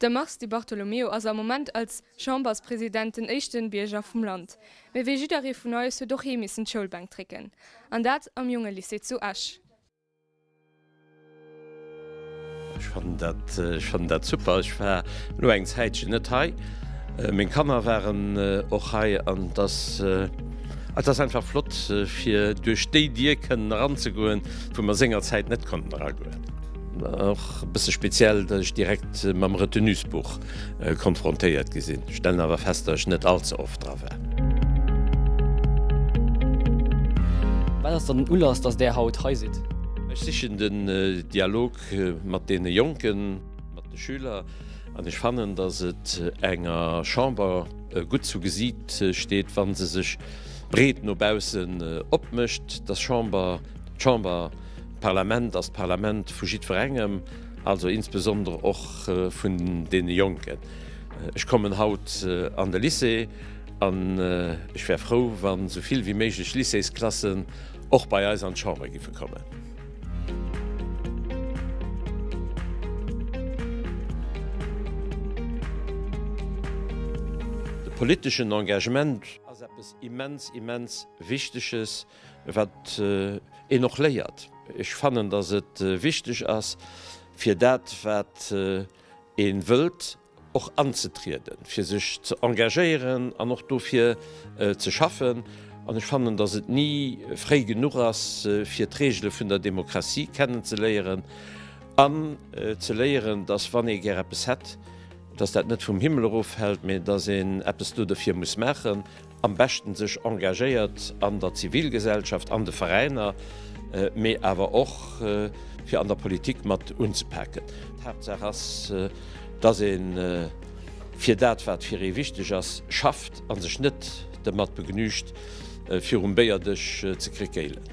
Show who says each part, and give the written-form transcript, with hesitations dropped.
Speaker 1: De Mars Di Bartolomeo ass am Moment als Chamberspresident den éischten Bierger vum Land. Mee wéi jidderee vun eis huet och hee missen d'Schoulbänk drécken. An dat am Jungelycée zu Esch.
Speaker 2: Ech fannen dat, ech fannen dat super. Ech war elo eng Zäitchen net hei. Meng Kanner waren och hei an et ass, et ass einfach flott fir duerch déi Dier kënnen eranzegoen, wou mer sengerzäit net konnten eragoen. Och e bësse speziell, datt ech direkt mam Retenusbuch konfrontéiert gi sinn. Stellen awer fest, datt ech net all ze oft dra war.
Speaker 3: Wat ass dann den Ulass, datt Där haut hei sidd?
Speaker 2: Ech sichen den Dialog mat deene Jonken, mat de Schüler an ech fannen, datt et enger Chamber gutt zu Gesiit steet, wa se sech breet no baussen opmécht. Datt Chamber, d'Chamber, d'Parlament ass d'Parlament vu jiddwerengem, also insbesondere och vun deene Jonken. Ech kommen haut an de Lycée an ech wär frou, wann esou vill wéi méiglech Lycéesklassen och bei eis an d'Chamber giffe kommen. De politeschen Engagement ass eppes immens, immens Wichteges, wat een och léiert. Ech fannen, datt et wichteg ass, fir dat, wat ee wëllt, och anzetrieden, fir sech ze engagéieren an och dofir ze schaffen. An ech fannen, datt et ni fréi genuch ass, fir d'Regele vun der Demokratie kennenzeléieren an ze léieren, datt wann ee gär eppes hätt, datt dat net vum Himmel eroffält, mä datt een eppes do derfir muss maachen. Am beschten sech engagéiert an der Zivilgesellschaft, an de Veräiner, mee awer och fir an der Politik mat unzepaken. D'Haaptsaach ass, dass ee fir dat, wat fir ee wichteg ass, schafft a sech net dermat begnügt, virum Béierdësch ze krekéilen.